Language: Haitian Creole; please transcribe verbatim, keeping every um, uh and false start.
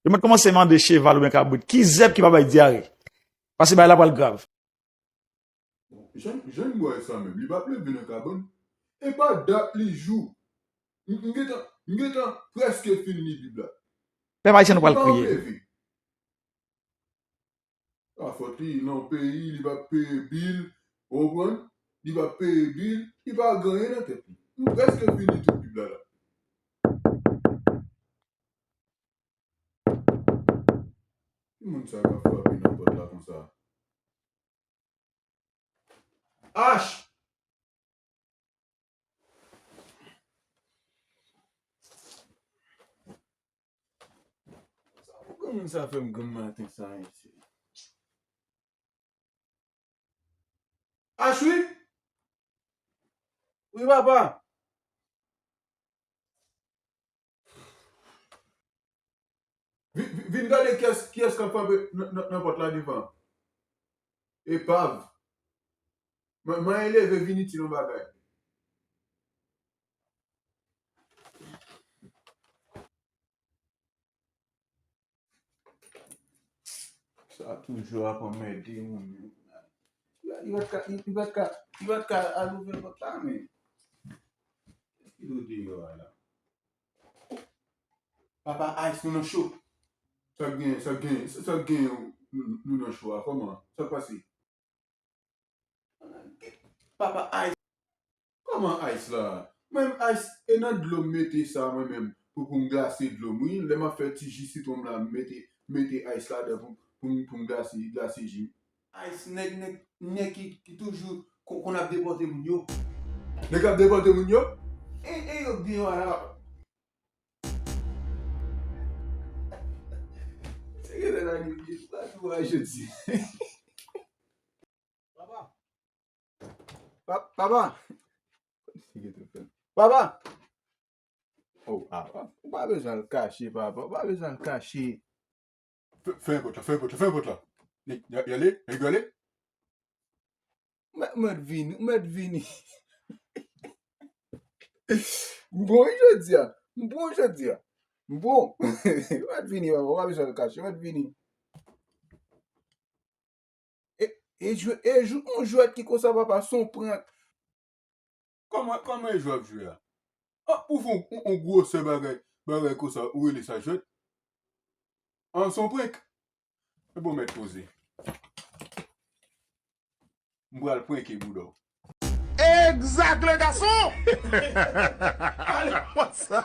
Yo mèt kòmanse mande cheval oubyen kabrit, ki zèb ki pa bay dyare? Paske bagay la pral grav. Bon, jan, jan m wè sa menm, li p ap leve nan kabann. E pa dat li jou. M, m gentan, m gentan prèske fin li Bib la. Pèp ayisyen nou pral kriye. Li pa leve. A fòt li nan peyi, li p ap peye bil, ou konprann? Li p ap peye bil, li pa gen anyen nan tèt li. M prèske fin li tout Bib la la. Ki moun sa k ap frape nan pòt la konsa? Ach! Sa pou granmoun sa fè m granm maten sa, mesye? Ach wi! Wi, papa! Vin, vin, vin gade kiyès, kiyès k ap frape nan, nan, nan pòt la devan. Epav. Mwen, mwen leve vin itil yon bagay. Sa toujou ap anmède moun yo. Li pa t ka, li pa t ka, li pa t ka al ouvè pòt la, men. Kiyès ki dwe deyò a la? Papa Ice, nou nan cho. Sa k gen, sa k gen, sa k gen, nou, nou nan cho a, kòman? Sa k pase? Papa Ice. Kòman Ice la? Mwen menm Ice, e nan dlo m mete sa mwen menm pou, pou m glase dlo m, wi. Lè m ap fè ti ji sitwon m la, m mete, mete Ice ladan pou, pou, m- pou m glase, glase ji m. Ice, nèg, nèg, nèg ki, ki toujou kon, konn ap depòte moun yo. Nèg ap depòte moun yo? E, e yo k deyò a la. Se gentan nan nèg yo pa tou a jodi. Papa. Pa- papa. Papa. Oh, ah, ah, ou pa bezwen al kache, papa. Ou pa bezwen al kache. Fè, fè pòt la, fè pòt la, fè pòt la. Y, y, y ale, y ale. Mèt, mèt vini, mèt vini. M bon jodi a. M bon jodi a. M bon. Mèt vini, papa. Ou pa bezwen al kache. Mèt vini. E, e jwe, e jwe, on jwèt ki konsa, papa, se on prank. Kòman, kòman e jwe ap jwe a? Ah, ou fè on, on, on gwosè bagay, bagay konsa, ou rele sa jwèt? An, se on prank. E bon, mèt poze. M pral pranke bouda w. Exact, le garçon! Ale konsa.